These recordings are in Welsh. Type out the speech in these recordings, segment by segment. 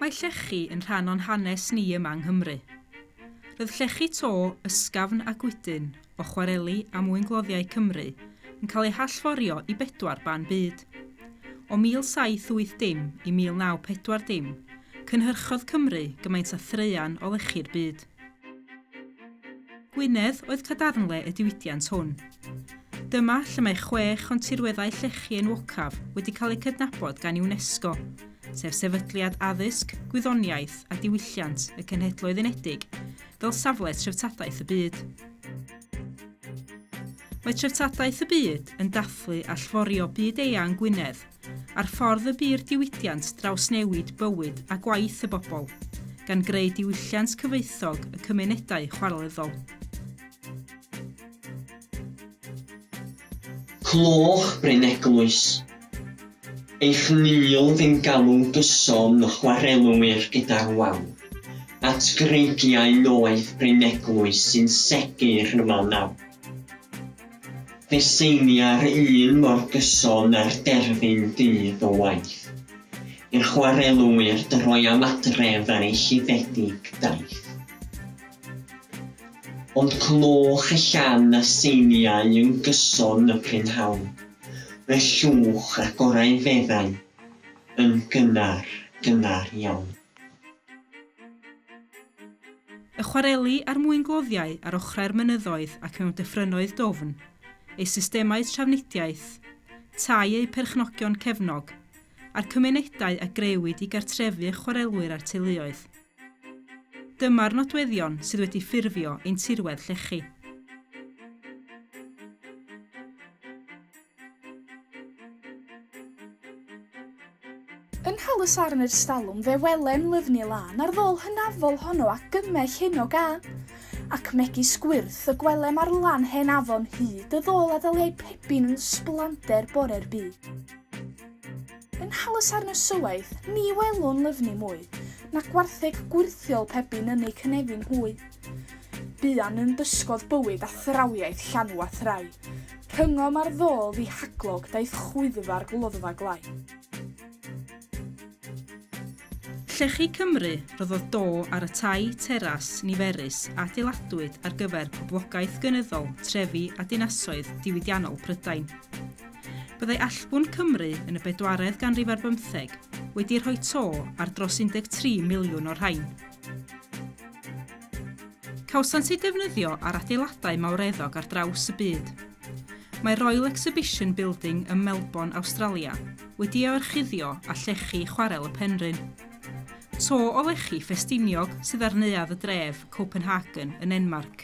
Mae llechi yn rhan o'n hanes ni yma yng Nghymru. Roedd llechi to, ysgafn a gwydyn o chwareli a mwyngloddiau Cymru yn cael eu hallforio i bedwar ban byd. O 1780 i 1940, cynhyrchodd Cymru gymaint â thraean o lechi'r byd. Gwynedd oedd cadarnle y diwydiant hwn. Dyma lle mae chwech o'n tirweddau llechi enwocaf wedi cael eu cydnabod gan UNESCO, sef Sefydliad Addysg, Gwyddoniaeth a Diwylliant y Cenhedloedd Unedig, fel safle treftadaeth y byd. Mae Treftadaeth y Byd yn dathlu allforio byd-eang Gwynedd a'r ffordd y bu'r diwydiant drawsnewid bywyd a gwaith y bobl, gan greu diwylliant cyfoethog y cymunedau chwarelyddol. Cloch Bryn Eglwys. Eich niwl yn galw'n gyson y chwarelwyr gyda'r wawr, at greigiau noeth Bryn Eglwys sy'n segur yma nawr. Fe seinia'r un mor gyson â'r derfyn dydd o waith, i'r chwarelwyr droi am adref ar eu lluddedig daith. Ond cloch y llan a seiniau yn gyson y prynhawn, y llwch a gorau feddau yn gynnar, gynnar iawn. Y chwareli a'r mwyngloddiau ar ochrau'r mynyddoedd ac mewn dyffrynnoedd dwfn, eu systemau trafnidiaeth, tai eu perchnogion cefnog, a'r cymunedau a grëwyd i gartrefu chwarelwyr a'r teuluoedd. Dyma'r nodweddion sydd wedi ffurfio ein tirwedd llechi. Yn Nhalysarn ers talwm fe welem lyfni lân ar ddôl hynafol honno a gymell hyn o gân. Ac megis gwyrth y gwelem ar lan hen afon hyd y ddôl a ddaliai pebin yn sblander bore'r byd. Yn Nhalysarn y Sywaith, ni welwn lyfni mwy, na gwartheg gwyrthiol pebyn yn eu cynefin hwy. Buan yn dysgodd bywyd athrawiaeth llanw a thrai. Rhyngom ar ddôl ddihaglog daeth chwyddfa'r gloddfa glai. Llechi Cymru roddodd do ar y tai teras niferus a adeiladwyd ar gyfer poblogaeth gynyddol trefi a dinasoedd diwydiannol Prydain. Byddai allbwn Cymru yn y bedwaredd ganrif ar bymtheg wedi rhoi to ar dros 13 miliwn o'r rhain. Cawsant eu defnyddio ar adeiladau mawreddog ar draws y byd. Mae Royal Exhibition Building ym Melbourne, Awstralia, wedi ei orchuddio â llechi Chwarel y Penrhyn. To o lechi Ffestiniog sydd ar neuadd y dref, Copenhagen, yn Nenmarc.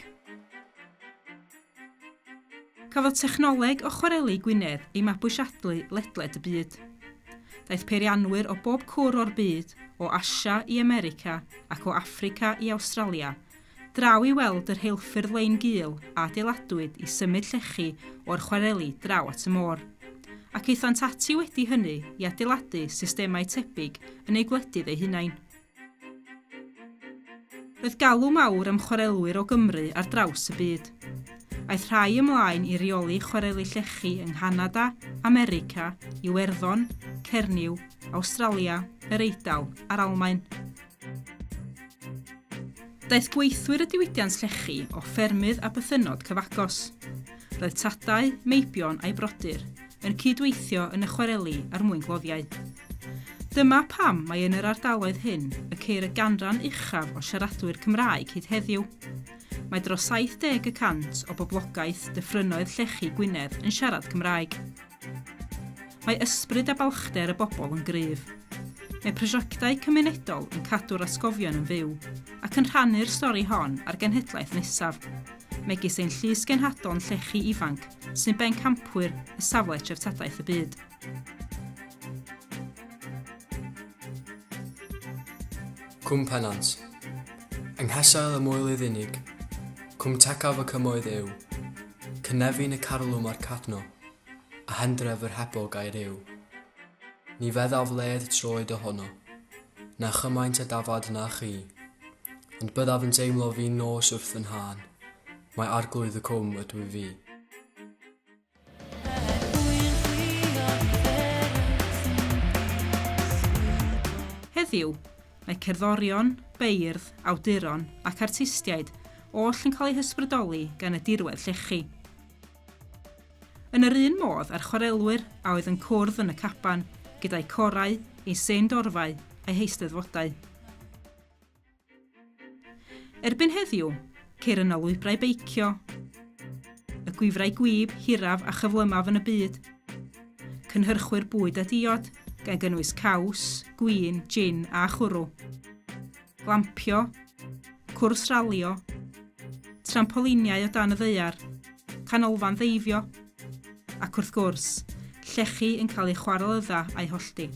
Cafodd technoleg o chwareli Gwynedd ei mabwysiadlu ledled y byd. Daeth peirianwyr o bob cwr o'r byd, o Asia i America ac o Affrica i Awstralia, draw i weld y rheilffyrdd lein gul a adeiladwyd i symud llechi o'r chwareli draw at y môr. Ac aethant ati wedi hynny i adeiladu systemau tebyg yn eu gwledydd eu hunain. Roedd galw mawr am chwarelwyr o Gymru ar draws y byd. Aeth rhai ymlaen i reoli chwareli llechi yng Nghanada, America, Iwerddon, Cernyw, Awstralia, yr Eidal a'r Almaen. Daeth gweithwyr y diwydiant llechi o ffermydd a bythynnod cyfagos. Roedd tadau, meibion a'i brodyr yn cyd-weithio yn y chwareli a'r mwyngloddiau. Dyma pam mai yn yr ardaloedd hyn y ceir y ganran uchaf o siaradwyr Cymraeg hyd heddiw. Mae dros 70 y cant o boblogaeth dyffrynnoedd llechi Gwynedd yn siarad Cymraeg. Mae ysbryd a balchder y bobl yn gryf. Mae prosiectau cymunedol yn cadw'r atgofion yn fyw ac yn rhannu'r stori hon â'r genhedlaeth nesaf, megis ein llys genhadon llechi ifanc sy'n bencampwyr y safle treftadaeth y byd. Cwm Pennant. Yng Nghesail y moelydd unig, Cwm tecaf y cymoedd yw, Cynefin y carlwm a'r cadno, A hendref yr hebog a'i ryw. Ni feddaf led troed ohono, Na chymaint a dafad na chi, Ond byddaf yn teimlo fin nos wrth fy nhân, Mai arglwydd y cwm ydwyf fi. Heddiw, Mae cerddorion, beirdd, awduron ac artistiaid oll yn cael eu hysbrydoli gan y dirwedd llechi. Yn yr un modd â'r chwarelwyr a oedd yn cwrdd yn y caban gyda'u corau, eu seindorfau a'u heisteddfodau. Erbyn heddiw, ceir yno lwybrau beicio, y gwifrau gwib hiraf a chyflymaf yn y byd, cynhyrchwyr bwyd a diod, gan gynnwys caws, gwin, jin a chwrw, glampio, cwrs ralio, trampoliniau o dan y ddaear, canolfan ddeifio, ac wrth gwrs, llechi yn cael eu chwarelydda a'u hollti.